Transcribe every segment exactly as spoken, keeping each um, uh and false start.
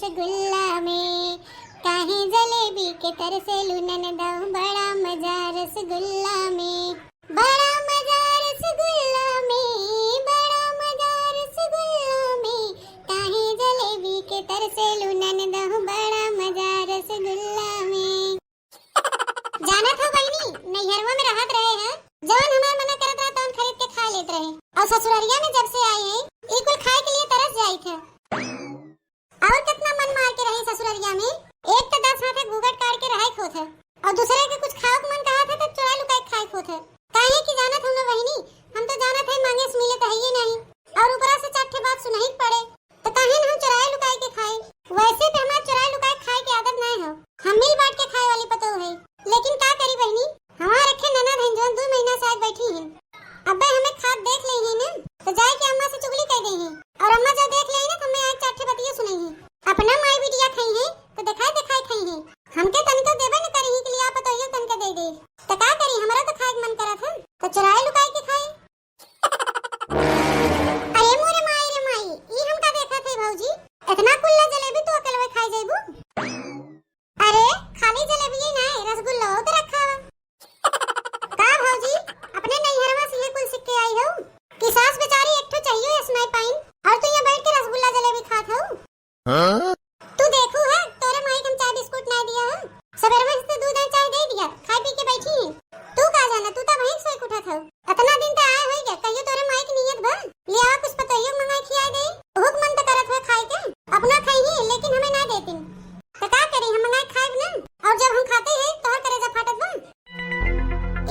रसगुल्ला में, काहे जलेबी के तरसेलू ननदो, बड़ा मजा रसगुल्ला में, बड़ा मजा रसगुल्ला में, बड़ा मजा रसगुल्ला में, काहे जलेबी के तरसेलू ननदो, बड़ा मजा रसगुल्ला में। जानत हो बहिनी, नैहरवा में रहत रहे हैं, जवन हमार मना करत रहा तवन खरीद के खा लेत रहे, और ससुररिया में जब से आए हैं, ई कुल खाए के लिए तरस जाइत है। और कितना मन मार के रही ससुररिया में, एक तो दस हाथ घूंघट काढ़ के रहे खोत है, और दूसरे के कुछ खाओ के मन कहा था तो चुरा लुका के खाए खोत है। काहे कि जानत हो ना बहिनी, हम तो जानत है मांगे से मिले तो है ही नहीं, और ऊपरा से चार ठे बात सुनही के पड़े। तो काहे न हम चुराए लुकाए के खाए? वैसे भी हमार चुराए लुकाए खाए के आदत नाय हो। हम मिल बांट के खाए वाली पतोह है। लेकिन का करी बहिनी, हमार रखे ननद हैं जौन दो महीना से आज बैठी हैं। अब्बे हमें खात देख ले ही ना, तो जाए के अम्मा से चुगली कर दे हैं। और अम्मा जब देख ले ना, तो हमें आज चार ठे बतिया सुनाई हैं। अपना माई बिटिया खाई हैं, तो दिखाए दिखाए खाई हैं। हमके तनिको देबे न करी हैं कि लिया पतोहियो तनिको दे दे। तो का करी, हमारा तो खाए के मन करत है, तो चुराए लुकाए के खाए। अरे मोरे माई रे माई, ई हम का देखत है भौजी? इतना कुल्ला जलेबी तू अकेलवे खाई जइबू? अरे, खाली जलेबी ही नाय, रसगुल्लो के रखा बा। का भौजी, अपने नैहरवा से ये कुल सीख के आई हो कि सास बेचारी एक ठो चाहिए इस नाय पाइन, और तू यहाँ बैठ के रसगुल्ला जलेबी खात हो? हाँ? तू देखू है, तोरे माई के हम चाय बिस्कुट ना दिया है। सबेरवा से तो दूध और चाय दे दिया, खाए पी के बैठी है। तू का जाना, तू तो वहीं सोए के उठत हो। इतना दिन तो आए होई गया, कहियो तोरे माई के नियत बा? ले आवा कुछ पतोहियो मंगाई खियाए दे। उहुक मन तो करत हुए खाए के, अपना खाई ही, लेकिन हमें ना देती। तो का करी, हम मंगाई खाए ना, और जब हम खाते हैं, तोहर करेजा फाटत बा।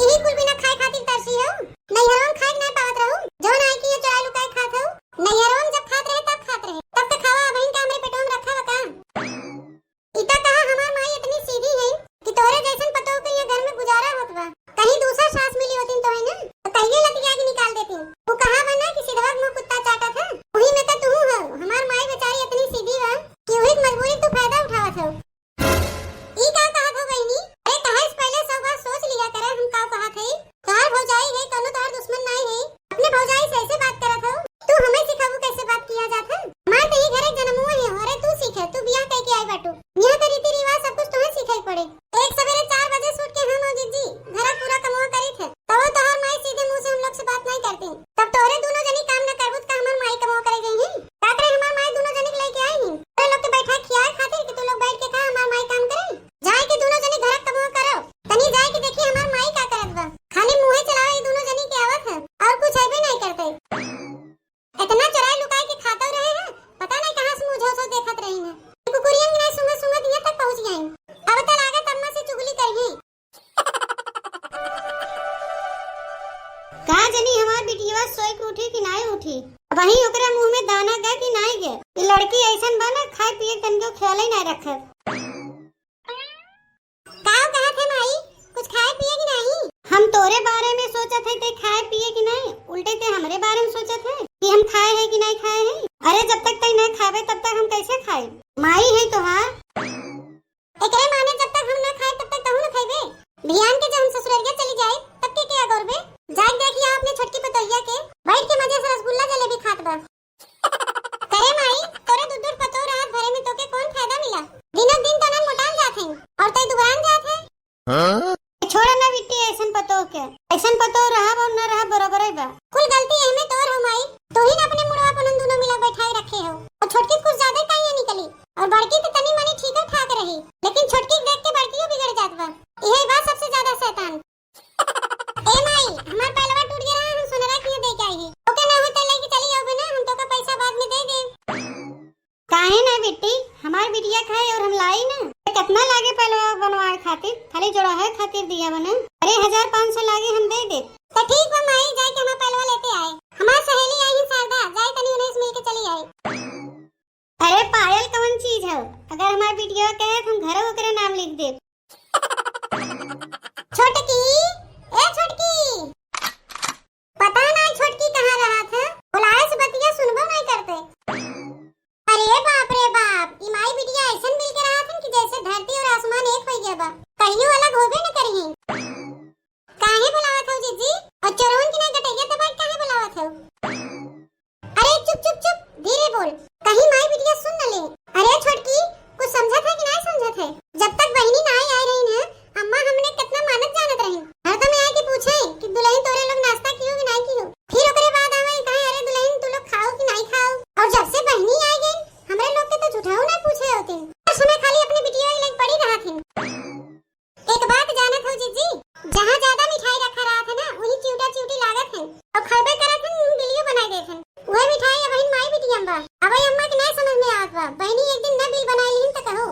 इही कुल बिना खाए खातिर तरसी हो। नैहरवा में खाए के ना पावत रहू, जौन आई कि ये चोरा लुकाए खात हो। नैहरवा में जब खात रहे, तब खात रहे, तब तो खावा, अबहिन का हमरे पेटवा में रखा बा का? इता कहा हमार माई इतनी सीधी है कि तोरे जैसन पतोह के ये घर में गुजारा होत बा। कहीं दूसर सास मिली होती तो है ना, तो कहिए लतिया के निकाल देती। वो कहा बा ना कि सिधवा के मुंह कुत्ता चाटत है, वही में तो तू हो। हमार माई बेचारी इतनी सीधी बा कि वही मजबूरी तू फायदा उठावत हो। ई का कहत हो बहिनी? अरे, कहे से पहले सौ बार सोच लिया करे हम का कहत हई। तोहार भौजाई है, कौनो तोहार दुश्मन नाई है। अपने भौजाई से ऐसे बात करत हो? तू हमें सिखाबू कैसे बात किया जात है? हमार तो ई घरे जन्मुआ है, अरे तू सीखे, तू बियाह कई के आई बाटू। यहाँ के रीति रिवाज सब कुछ तुम्हें सीखे के पड़े। एक सवेरे चार बजे से उठ के हम और जीजी घरा पूरा कमवा करी थे, तब तोहार माई सीधे मुंह से हम लोग से बात नहीं करती। तब तोहरे दोनों जनी काम न करबू त का हमार माई कमवा करे गई है? का करे हमार माई दोनों जनी के लेके आई है? तोरे लोग के बैठा खियाए खातिर कि तू लोग बैठ के खा, हमार माई काम करे? जाए के दोनों जनी घर कमवा करो। तनी जाए के देखी हमार माई का करत बा। खाली मुंहे चलावे ई दोनों जनी के आवत है और कुछ अइबे नहीं करते। इतना चुराए लुकाए के खातौ रहे हैं, पता नहीं कहाँ से मुंह झोंसो देखत रही हैं। कुकुरियन के नहीं सूंघत सूंघत यहाँ तक पहुँच गई। अब तो लागत अम्मा से चुगली करी। का जनी हमार बिटिया सोए के उठी कि नाई उठी। अबहीं ओकरा मुंह में दाना गए कि नाई गए। ई लड़की ऐसन बा ना, खाए पिए के तनिको ख्याल ही नाई रखे। का कहत है माई, कुछ खाए पिए कि नाई? हम तोरे बारे में सोचत है, ते खाए पिए कि नाई? उल्टे ते हमरे बारे में सोचत है कि हम खाए है कि नाई खाए है। अरे जब तक तई नाई खाबे तब तक हम कैसे खाए? माई है तोहार। एकरे माने जब तक हम ना खाए तब तक तहू ना खाइबे। बिहान के जब हम ससुररिया चली जाए तब के के अगोरबे? जाए देख लिया अपने छोटकी पतोहिया के, बैठ के मजे से रसगुल्ला जलेबी खात बा। करे माई, तोरे दू दू पतोह रहत भरे में तोके कौन फायदा मिला? दिनों दिन तना मोटान जात है और तई दुबरान जात है। हाँ? छोड़ा ना बिट्टी, ऐसन पतोह के, ऐसन पतोह रहब और ना रहब बरोबर ही बा। कुल गलती एहमे तोर हो माई, तू ही ना अपने मुड़वा पर उन दोनों मिला बैठाए रखे हो। और छोटकी कुछ ज्यादा ही काहे निकली और बड़की तो तनी मनी ठीक ठाक रही, लेकिन छोटकी के देख के बड़कियों बिगड़ जात बा। यही बात सबसे ज्यादा शैतान। ए माई, हमार पैलवा टूट गया रहा, हम सोनरा के दे के आई ही। ओके ना होता लेके चली जाओ ना, हम तोका पैसा बाद में दे दे। काहे ना बिट्टी, हमार बिटिया खाए और हम लाई ना। कितना लागे पैलवा बनवाए खातिर, खाली जोड़ा है खातिर दिया बना। अरे हजार पाँच सौ लागे, हम दे दे। तो ठीक बा माई, जाए के हमार पैलवा लेते आए। हमार सहेली आई है शारदा, जाए तनी उन्हें से मिल के चली आई। अरे पायल कवन चीज है, अगर हमार बिटिया कहे तो हम घरों ओकरे नाम लिख देब। छोटकी, ए छोटकी, पता ना छोटकी कहाँ रहत है, बुलाए से बतिया सुनबो नहीं करते। अरे बाप रे बाप, ई माई बिटिया ऐसन मिल के रहत हैं कि जैसे धरती और आसमान एक हो गया बा, कहियो अलग होबे न करिही। काहे बुलावत हो जीजी? और चोरवन के ना गटैया दबाई काहे बुलावत हो? अरे चुप चुप चुप, धीरे बोल, कहीं माई बिटिया सुन न ले। अरे छोटकी, हथिन। एक बात जानत हो जीजी, जहाँ ज्यादा मिठाई रखा रहत है ना, वही चिउटा चिउटी लागत है और खइबे करत है, बिलियो बनाई देत है। वह मिठाई अबहिन माई बिटिया में बा। अब अम्मा के नहीं समझ में आवत बा, बहिनी एक दिन न बिल बनाई लिहिन त कहो।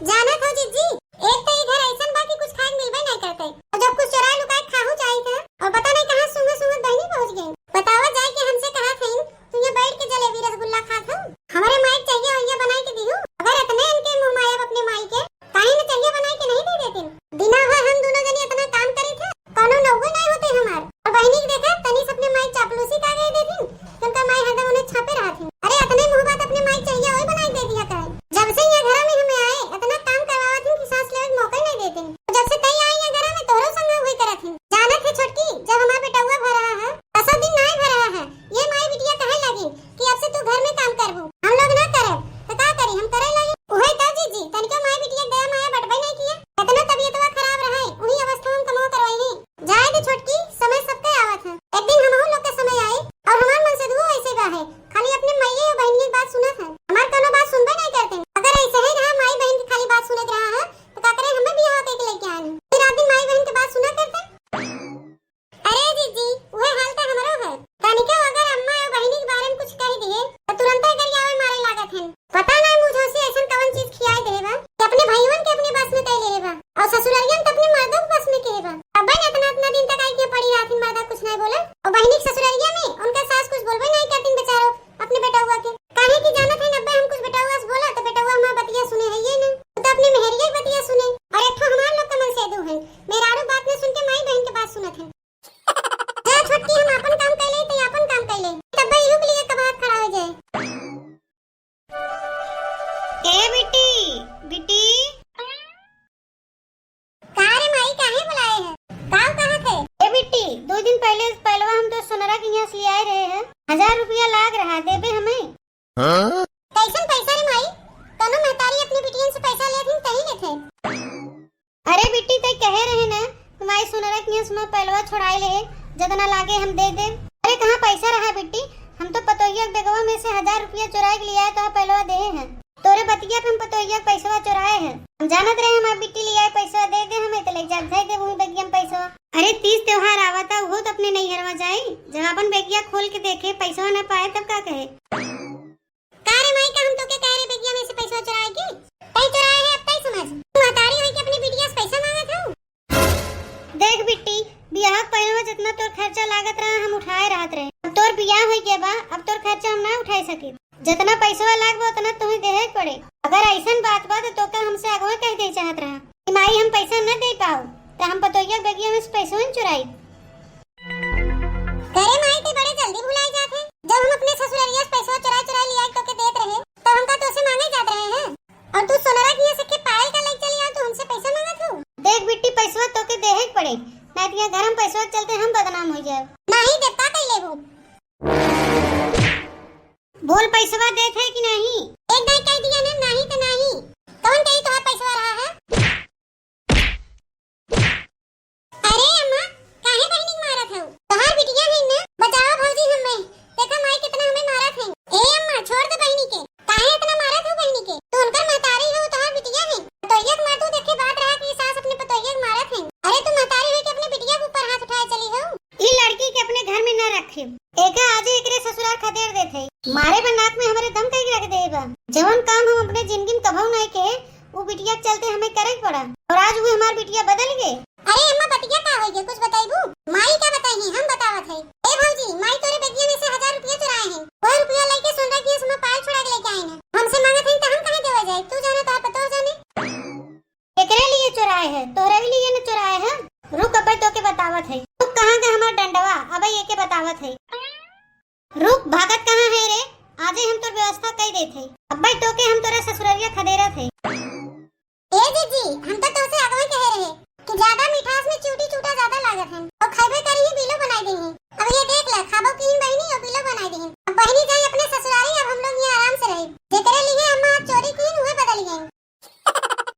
जानत हो जीजी, एक तो ई घर ऐसन बा कि कुछ खाए के मिलबे नहीं करते, और जब कुछ चोराए लुकाए खाहू चाहित है, और पता नहीं कहाँ सूंघत सूंघत बहिनी पहुँच गई। बतावा जाए कि हमसे कहा थे, तू ये बैठ के जलेबी रसगुल्ला खात हो, हमारे माई के चाहिए और ये बनाई के दिहू। अगर इतने इनके मुँह माया अपने माई के, काहे न चाहिए बनाई के नहीं दे देती? बिना हुआ हम दोनों जनी इतना काम करी थे, कौनो नौवे नहीं होते हमार। और बहिनी के देखा, तनी से अपने माई चापलूसी का गए देती, कि उनका माई हरदम उन्हें छापे रहा थी। अरे इतने मुँह बात अपने माई चाहिए वही बनाई दे दिया करे। जब से ये घर में हमें आए, इतना काम करवावत थी कि सांस लेवे के मौका ही नहीं देती। जब से तई आई ये घर में तोहरो संग वही करत थी। जानत है छोटकी, जब हमार बेटौआ भर रहा है, दसों दिन नाय भर रहा है, ये माई बिटिया कहे लगी कि अब से तू घर में काम करबू, हम लोग ना करब, तो का करी, हम करे लगी। उहे तो जीजी, तनिको माई बिटिया दया माया बटबे नहीं किया। इतना तबीयतवा खराब रहे, उही अवस्था हम कमवा करवाई है। जाए दे छोटकी, समय सबके आवत है, एक दिन हमहू लोग के समय आई। और हमार मनसेधुओ ऐसे का है, खाली अपने माइये और बहनिये के बात सुनत है, हमार कोनो बात सुनबे नहीं करते। अगर ऐसे ही रहा, माई बहन के खाली बात सुनत रहा है, तो का करे, हमें बियाह करके लेके आए हैं। फिर रात दिन माई बहन के बात सुना करते। अरे जीजी, उहे हाल तो हमरो है। तनिको अगर अम्मा या बहिनी के बारे में कुछ कह दिए, तो तुरंते गरियावे मारे लागत हैं। पता नहीं मुँह झौंसी ऐसन कवन चीज खियाए देहे बा, कि अपने भाइयों के अपने बस में तय लेहे बा, और ससुररिया में तो अपने मर्दों के बस में कहे बा। अब बहन इतना, इतना दिन तक आई के पड़ी रहथिन, मर्दा कुछ नहीं बोला, और बहिनी के ससुररिया में उनका सास कुछ बोलबे नहीं करतीन बेचारो अपने बेटौआ के। काहे कि जानत है, अब्बे हम कुछ बेटौआ से बोला, तो बेटौआ हमार बतिया सुने है ये ना, वो तो अपने मेहरिया के बतिया सुने। और एक ठो हमार लोग का मनसेधु है, मेहरारू बात न सुन के माई बहन के बात सुनत है। जा छोटकी, हम आपन काम कैले, ते आपन काम कैले। तब इहू के लिए कब हाथ खड़ा हो जाए। ए बिट्टी, बिट्टी। का रे माई, काहे बुलाए है? का कहत है? ए बिट्टी, दो दिन पहले पैलवा हम तो सोनरा के यहाँ से ले आए रहे हैं, हजार रुपया लाग रहा, देबे हमें? हाँ? कैसन पैसा रे माई? कौनो महतारी अपने बिटियन से पैसा लेत हिन, तही लेत है। अरे बिट्टी, तै कहे रहे ना कि माई सोनरा के यहाँ से पैलवा छोड़ाए ले, जतना लागे हम दे देब। अरे कहाँ पैसा रहा बिट्टी, हम तो पतोहिया के बेगवा में से हजार रुपया चुराए के लिए आए, तो पैलवा देहे हैं। तोरे बतिया पे हम पतोहिया के पैसवा चुराए हैं। हम जानत रहे हमार बिट्टी ले आए पैसवा दे दे हमें, तो ले जा धर दे वही बेगिया में पैसवा। अरे तीज त्योहार आवता, वो तो अपने नैहरवा जाई, जब अपन बेगिया खोल के देखे, पैसवा ना पाए, तब का कहे? का रे माई, का हम तोके कहे रहे बेगिया में से पैसा चुराए के? तई चुराए है, अब तई समझ। तू महतारी होई के अपनी बिटिया से पैसा मांगत हऊ? देख बिट्टी, बियाह के पहले जितना तोर खर्चा लागत रहा, हम उठाए रहत रहे। अब तोर बियाह होई गया बा, अब तोर खर्चा हम ना उठाए सके। जितना पैसवा लाग बा, उतना तुम्हें देहे के पड़े। अगर ऐसन बात बा, तो तोके हमसे आगवा कह दे चाहत रहा कि माई, हम पैसा न दे पाओ, तो हम पतोहिया के बेगिया में से पैसवा न चुराई। करे माई, ते बड़े जल्दी भुलाई जात है। जब हम अपने ससुररिया से पैसवा चुराए चुराए लिया के तोके देत रहे, तब हम का तोसे मांगे जात रहे हैं? और तू सोनरा के यहाँ से के पायल का लेके चली आओ, तू हमसे पैसा मांगत हो? देख बिट्टी, पैसवा तोके देहे के पड़े, ना तो यहाँ घर में पैसवा के चलते हम बदनाम हो जाए। नहीं देब, का कर लेबू? बोल, पैसवा देत है कि नहीं? एक दाई कह दिया ना, नहीं तो नहीं। कौन कही तोहार पैसवा रहा है? अरे अम्मा, काहे बहिनी के मारत हऊ? तोहार बिटिया है ना, बचावा भौजी हमें। देखा माई कितना हमें मारत है। ए अम्मा, छोड़ दे बहिनी के। काहे इतना मारत हऊ बहिनी के? तू उनकर महतारी हो, तोहार बिटिया है। पतोहिया के मार तू देखे बात रहा कि सास अपने पतोहिया के मारत है। अरे तू महतारी हो कि अपने बिटिया के ऊपर हाथ उठाए चली हो? ई लड़की के अपने घर में न रखे। एका आजे एकरे ससुराल खदेड़ देत है। मारे बा नाक में हमरे दम कई रख दे बा। जवन काम हम अपने जिंदगी में कभऊ नहीं के, उ बिटिया के चलते हमें करे के पड़ा। और आज वो हमार बिटिया बदल गए। अरे अम्मा, बतिया का होई गए, कुछ बताइबू? माई का बताई, हम बतावत है। ए भौजी, माई तोरे बेगिया में से हजार रुपया चुराए हैं। वह रुपया लेके सोनरा के यहाँ से पायल छुड़ा के लेके आए हैं। हमसे मांगत है तो हम कहाँ देवे जाए? तू जाने, तोहर पतोह जाने। एकरे लिए चुराए है, तोहरे